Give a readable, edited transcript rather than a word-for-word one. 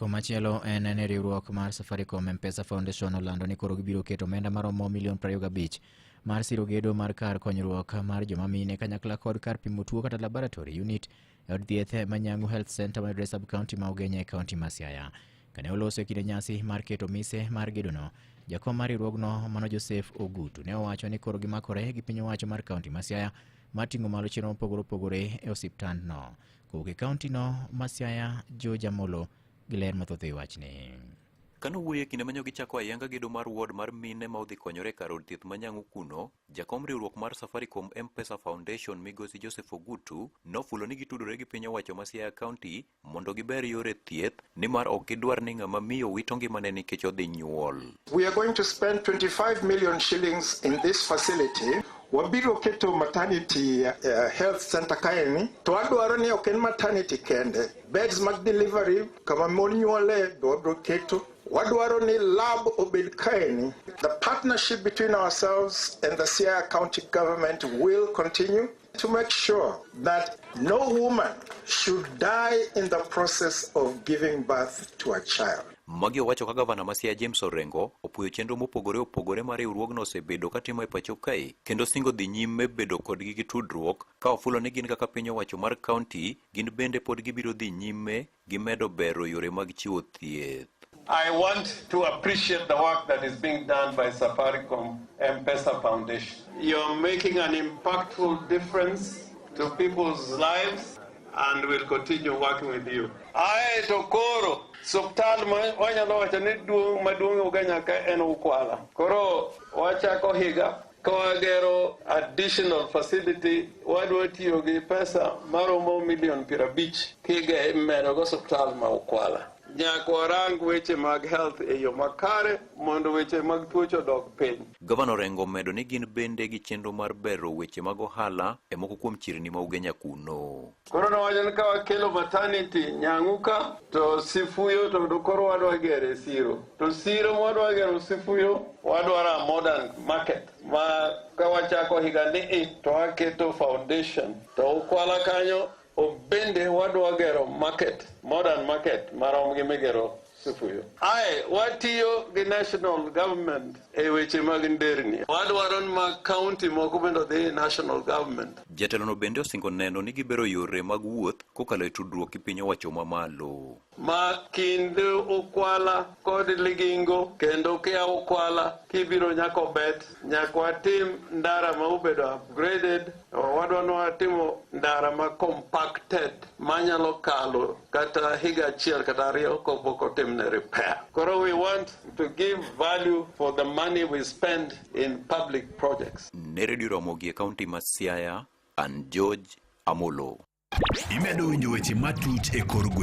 Komachielo en ni riwruok mar Safaricom M-Pesa Foundation olando ni koro gibiro keto omenda maromo milion 25 mar siro gedo mar kar konyruok mar joma mine kanyakla kod kar pimo tuo kata laboratory unit e od thieth ma Nyangu Health Center mayudore sub county ma Ugenya e kaunti ma Siaya. Kane oloso e kinde nyasi mar keto mise mar gedono, jakom mar riwruogno mano Joseph Ogutu ne owacho ni koro gimakore gi piny owacho mar kaunti ma Siaya mar ting'o malo chenro mopogore opogore e osiptandno. Kowuok e kaunti no ma Siaya, George Amolo gi ler mathoth e wachni. Kane owuoyo e kinde manyo gichako ayanga gedo mar ward mar mine ma odhi konyore e kar od thieth ma Nyangu kuno, jakom riwruok mar Safaricom M-Pesa Foundation Migosi Joseph Ogutu nofulo ni gitudore gi piny owacho ma Siaya County mondo giber yore thieth nimar ok gidwar ni ng'ama miyo wito ngimane nikech odhi nyuol. We are going to spend 25 million shillings in this facility. Wabiro keto maternity health center kaeni to adwaro ni ok en maternity kende. Beds mag delivery kama mon nyuole be wabiro keto. Wadwaro ni lab obed kaeni. The partnership between ourselves and the Siaya County government will continue to make sure that no woman should die in the process of giving birth to a child. Magi owacho ka gavana ma Siaya James Orengo opuoyo chenro mopogore opogore ma riwruogno osebedo katimo e pacho kae kendo singo dhi nyime bedo kodgi gi tudruok ka ofulo ni gin kaka piny owacho mar kaunti gin bende pod gibiro dhi nyime gi medo bero yore mag chiwo thieth. I want to appreciate the work that is being done by Safaricom M-Pesa Foundation. You're making an impactful difference to people's lives and we'll continue working with you. Ae to koro suptal ma wanyalo wacho ni duong' maduong' Ugenya ka en Ukwala. Koro wachako higa ka wagero additional facility, wadwa tiyo gi pesa maromo milion 50 kimedo go suptal ma Ukwala. Nyaka warang weche mag health e yo makare mondo weche mag tuoche odok piny. Gavana Orengo omedo ni gin bende gi chenro mar bero weche mag ohala e moko kuom chirni ma Ugenya kuno. Koro nowacho ni ka wakelo maternity Nyangu ka to Sifuyo to koro wadwa gere siro. To siro mwadwa gero Sifuyo wadwaro a modern market ma ka wachako higa ni i to waketo foundation to Ukwala kanyo bende wadwa gero market, modern market marom gi migero Sifuyo. Ae watiyo gi national government e weche mag nderni. Wadwaro ni mag county moko bende odhi e national government. Jatelono bende osingo neno ni gibero yore mag wuoth kokalo e tudruok gi piny owacho mamalo. Ma kind Ukwala kod Ligingo kendo kia Ukwala kibiro nyaka Obet nyaka watim ndara ma obedo upgraded. Wadwa ni watimo ndara ma compacted manyalo kalo kata higa achiel kata ariyo kopok otimne repair. Koro we want to give value for the money we spend in public projects. Ne Radio Ramogi e kaunti ma Siaya, an George Amolo. Imedo winjo weche matut e kor gweng'.